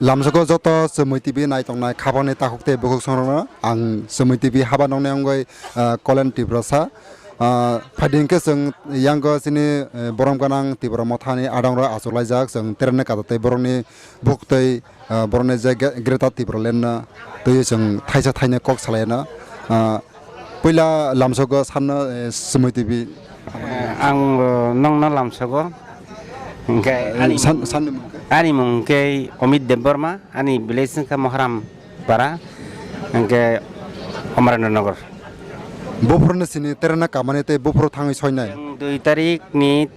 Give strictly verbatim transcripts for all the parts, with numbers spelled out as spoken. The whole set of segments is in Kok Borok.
Lamsogo joto Chumui T V naitongnai khabangni takhuk tei bukhuk songrokno ang Chumui T V haba nokni wngwi, ah, Kolen Tiprasa. Ah, phaidi hwnkhe chwng yango chini, eh, borom gwnang Tipra mothani adongrok achuklaijak, chwng terene kata tei borokni buktwi, ah, borokni je ge-, Greater Tipraland no twiwi chwng thaisa thainwi kok salaino. Ah, Puila lamsogo sanno, eh, Chumui T V. Eh, ang, eh, nongno lamsogo. Hingke ani, san-, sanni mung khe? Ani mung khe Omit Debbarma, ani village wngkha Moharam Para, hingke Amarendra Nagar. Buphuruni sini terena kamani tei buphuru thangwi soinai? Ang dui tarik ni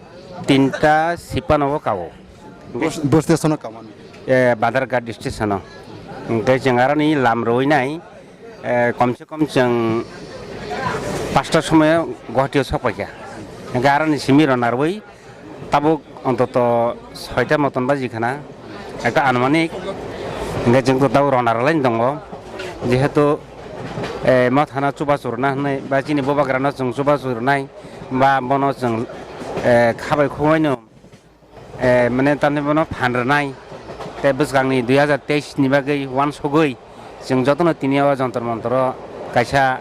tinta sipano o kao. Bus, bus station o kamani? Eh, Badharghat station o. Hingke chwng aroni lam rwinai. Eh, kom se kom chwng pasta somoyo Guwahati o sok paikha. Hingke aroni simi rw narwui tabuk ontoto soita moton baji khana, ekta anumanik. Hingke chwng to tabuk rw narwlaini tongo. Jehetu, eh, mothano chubachu rwna hwnwi ba chini bubagrano chwng chubachu rwnai ba bono chwng, eh, khabai khugwino Eh, mane tamni bono phan rwnai. Tei bwskangni dui hazar teis ni bagwi uansugwi chwng jotono tini o Jontor Montor o kaisa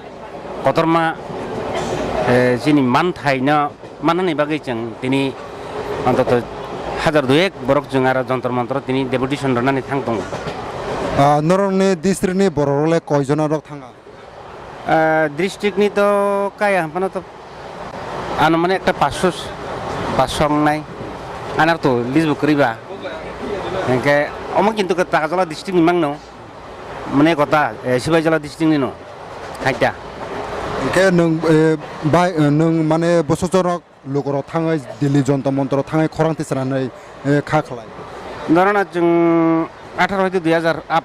kotorma, eh, chini manthaino mannani bagwi chwng tini ontoto hazar duiek borok chwng aro Jontor Montor o tini deputation rwnani thang tongo. Ah, norokni district ni borok rok le koi jona rok thanga? Ah, district ni to kaya hwnphano to ano mane ekta passo, passo wngnai. Ano to list bo kwrwi ba. Hingke omo kintu ke Takarjala district ni mangno. Mane kota, eh, Sipaijala district ni no. Haita. Hingke nwng, eh, bai, eh, nwng mane bosok jorok lukurok thangwi Delhi Jontor Montor o thangwi khorang tisana hinwi, eh, kha khlai. Norona chwng atharo hoite dui hazar up.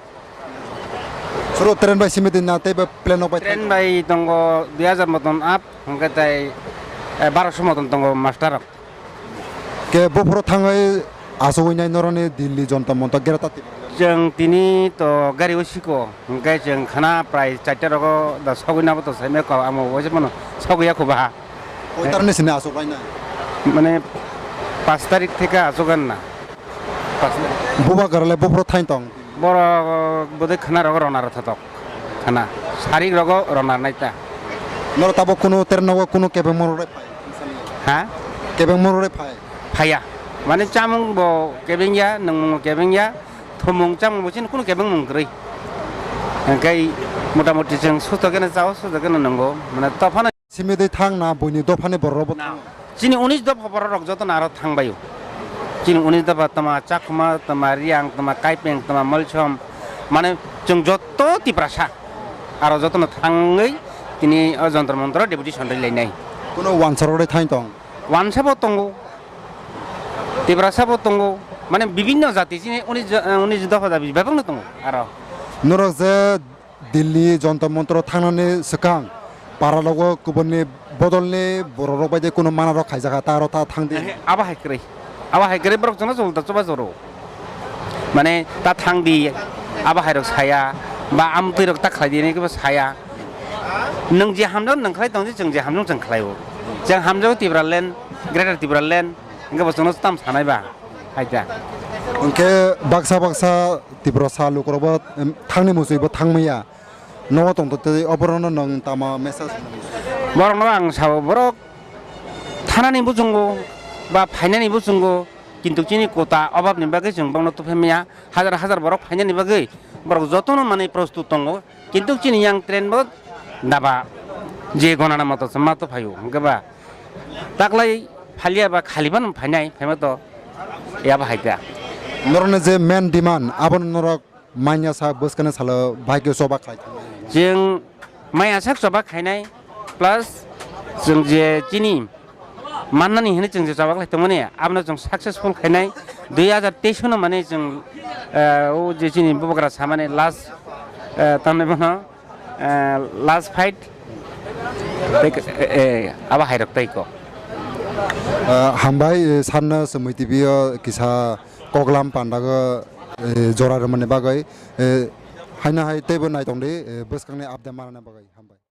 Suru train bai simi din na tei ba plane rok bai Train thang? Bai tongo dui hazar moton up, hingke tai, eh, baroso moton tongo master rok. Ke buphuru thangwi asugwi nai noroni Delhi Jontor Montor Greater Tipraland. Chwng tini to gari o siko, hingke chwng khana prai charta rogo da sogwi nabo to saimai ko amo waisa mano sogwi ya kho baha. Koi tarik ni sini asuk lainai? Mane, pash tarik theke asuk anna. Pash tarik. Bubagra le buphuru thain tong? Borok bodoi khana rogo rwna rw thotok. Khana. Sarik rogo rwna rwnai ta. Noro tabuk kunu ternogo kunu kebengma rw phai? Ha? Kebengma rw phai? Phaiya. Mane chamung bo kebengya, nwngmung bo kebengya, thumung chamung bo chini kunu kebengmung kwrwi. Hingke motamoti chwng susto keno chao, susto keno nwngo. Mane tophano Simi dei thang na buini dophani borok rok bo Na. Thango? Chini unis dopha borok rok joto no aro thang bai o. Chini unis dopha tama Chakma, tama Riang, tama Kaipeng, tama Molsom, mane chwng joto Tiprasa aro joto no thangwi tini o Jontor Montor o deputation rwlainai. Kuno wansa rok rok thang tong? Wansa bo tongo, Tiprasa bo tongo, mane bibinno jati chini unis jo-, unis dopha dabi bebak no tongo aro. Norok je Delhi Jontor Montor o thangnani swkang para logo kubunni bodolni borok rok bai de kuno mana rok khaijak kha, ta aro ta thang di. Ehe, abo hai kwrwi. Abo hai kwrwi borok jono jol da chuba joro. Mane ta thang di, abo hai rok saya, ba amtwi rok ta khlai di hinwi kebo saya. Nwng je hamjak nwng khlai tong di, chwng je hamjak chwng khlai o. Chwng hamjak Tipraland, Greater Tipraland, hingke bo chwngno tam sanai ba. Haida. Hingke baksa baksa Tiprasa lukurokbo, em, thangni muchungbo thangmaya. Nogo tongtotwi oborokno nwng tama message? Borokno ang sao, borok thanani buchungo ba phainani buchungo, kintu chini kota obabni bagwi chwng bokno tubui maya. Hajar hajar borok phainani bagwi borok jotono manwi prostut tongo, kintu chini yang train bo daba je gonana moto se ma tubui phaio, hwnkhe ba taklai phalia ba khali phano phainai, phaima to yabo hai ta. Norokni je main demand, abono norok manya sak bwskani salo bahai khe choba khlai thangwi? Chwng manya sak choba khainai, plus chwng je chini mannani hinwi chwng je choba khlai tongmani, abono chwng successful khainai. Dui hazar teis no mane chwng, eh, o je chini bubagra samani last, eh, tamni bono, eh, last fight tei, eh, eh, abo hairok tei kok. Ah, hambai, eh, sanno Chumui T V o kisa koklam pandago, eh, jora rwmani bagwi, eh, haino hai teibo naitong di, eh, bwskangni update manani bagwi hambai.